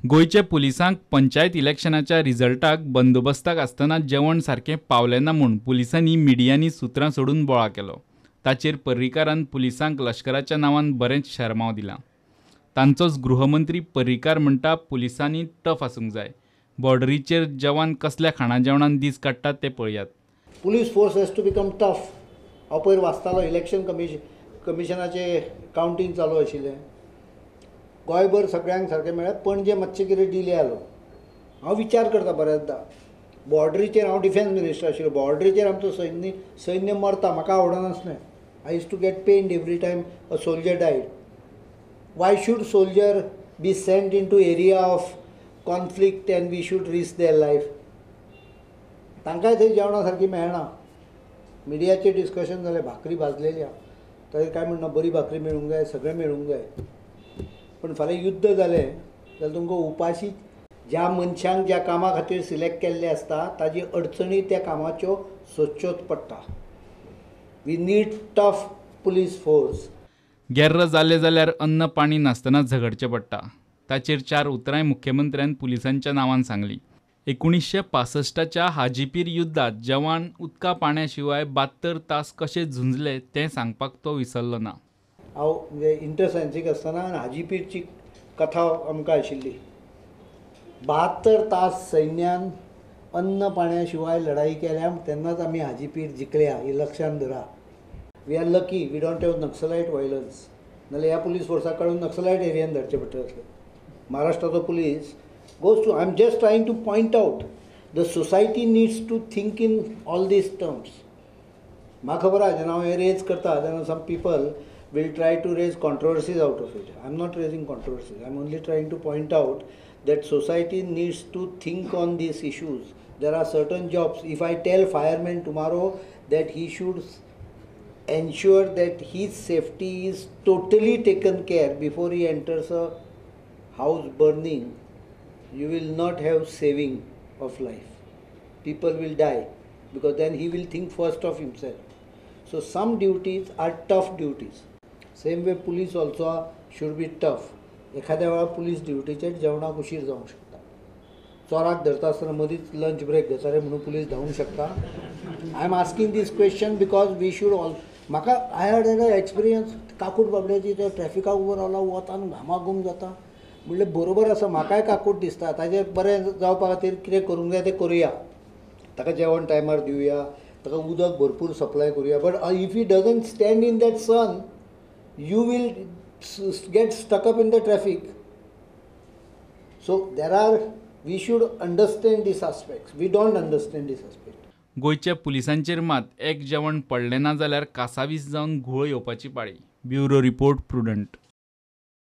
गोंयच्या पुलिसांक पंचायत इलेक्शनाच्या रिजल्टाक बंदोबस्ताक आसतना जेवण सारकें पावलें ना म्हूण पुलिसांनी मिडियांनी सुत्रां सोडून बोळा केलो. ताचेर पर्रीकारान पुलिसांक लश्कराच्या नांवान बरेंच शरमाव दिलां. तांचोच गृहमंत्री पर्रीकार म्हणटा पुलिसांनी टफ आसूंक जाय. बॉर्डरीचेर जवान कसल्या खाणा जेवणान दीस काडटात ते पळयात. Police force has to become tough. हांव पयर वाचतालो इलेक्शन कमिशनाचें कावंटींग चालू आशिल्लें. गोंयभर सगळ्यांक सारकें मेळ्ळें. पणजे मातशें कितें डिले जालो. हांव विचार करता बऱ्याचदां बॉर्डरीचेर हांव डिफेन्स मिनिस्टर आशिल्लो. बॉर्डरीचेर आमचो सैन्य मरता म्हाका आवडनासलें. I used to get pained every time a soldier died. Why should soldier be sent into area of conflict and we should risk their life? तांकांय थंय जेवणा सारकी मेळना. मिडियाचेर डिस्कशन जालें, भाकरी भाजलेली आहा तरी काय म्हणना, बरी भाकरी मेळूंक जाय, सगळें मेळूंक जाय. पण फाल्यां युद्ध जालें जाल्यार तुमकां उपाशी ज्या मनशांक ज्या कामा खातीर सिलेक्ट केल्ले आसता ताजी अडचणी त्या कामाच्यो सोदच्योच पडटा. We need tough police force. गेर्र जालें जाल्यार अन्न पाणी नासतना झगडचें पडटा. ताचेर चार उतरांय मुख्यमंत्र्यान पुलिसांच्या नांवान सांगली. 1965च्या हाजीपीर युद्धात जवान उदका पाण्या शिवाय 72 तास कशे झुंजले तें सांगपाक तो विसरलो ना. हांव म्हणजे इंटर सायन्सीक आसतना हाजीपीरची कथा आमकां आशिल्ली. 72 तास सैन्यान अन्न पाण्या शिवाय लढाई केल्या तेन्नाच आमी हाजीपीर जिखल्या ही लक्षांत धरा. We are lucky we don't have Naxalite violence. नाल्यार ह्या पुलीस फोर्साक काडून नक्सलायट एरियान धाडचें पडटलें आसलें. महाराष्ट्राचो police goes to, I am just trying to point out the society needs to think in all these terms. म्हाका खबर आहा जेन्ना हांव हें रेज करता तेन्ना some people will try to raise controversies out of it. I am not raising controversies. I am only trying to point out that society needs to think on these issues. There are certain jobs. If I tell fireman tomorrow that he should ensure that his safety is totally taken care before he enters a house burning, you will not have saving of life. People will die because then he will think first of himself. So some duties are tough duties. Same way police also should be tough. एखाद्या वेळार police ड्युटीचेर जेवणाक उशीर जावंक शकता. चोराक धरता आसतना मदींच lunch break घेता रे म्हणून पुलीस धांवूंक शकता. I am asking this question because we should all. म्हाका I had an experience. काकूट बाबड्याची तो ट्रॅफिकाक उबो रावला, वतान घामाघूम जाता. म्हणलें बरोबर आसा, म्हाकाय काकूट दिसता. ताजें बरें जावपा खातीर कितें करूंक जाय तें करुया. ताका जेवण टायमार दिवया, ताका उदक भरपूर सप्लाय करुया. But if he doesn't stand in that sun you will get stuck up in the traffic. So there are, we should understand these aspects. We don't understand this aspect. गोंयच्या पुलिसांचेर मात एक जेवण पडलें ना जाल्यार कासावीस जावन घुंवळ येवपाची पाळी. Bureau report, Prudent.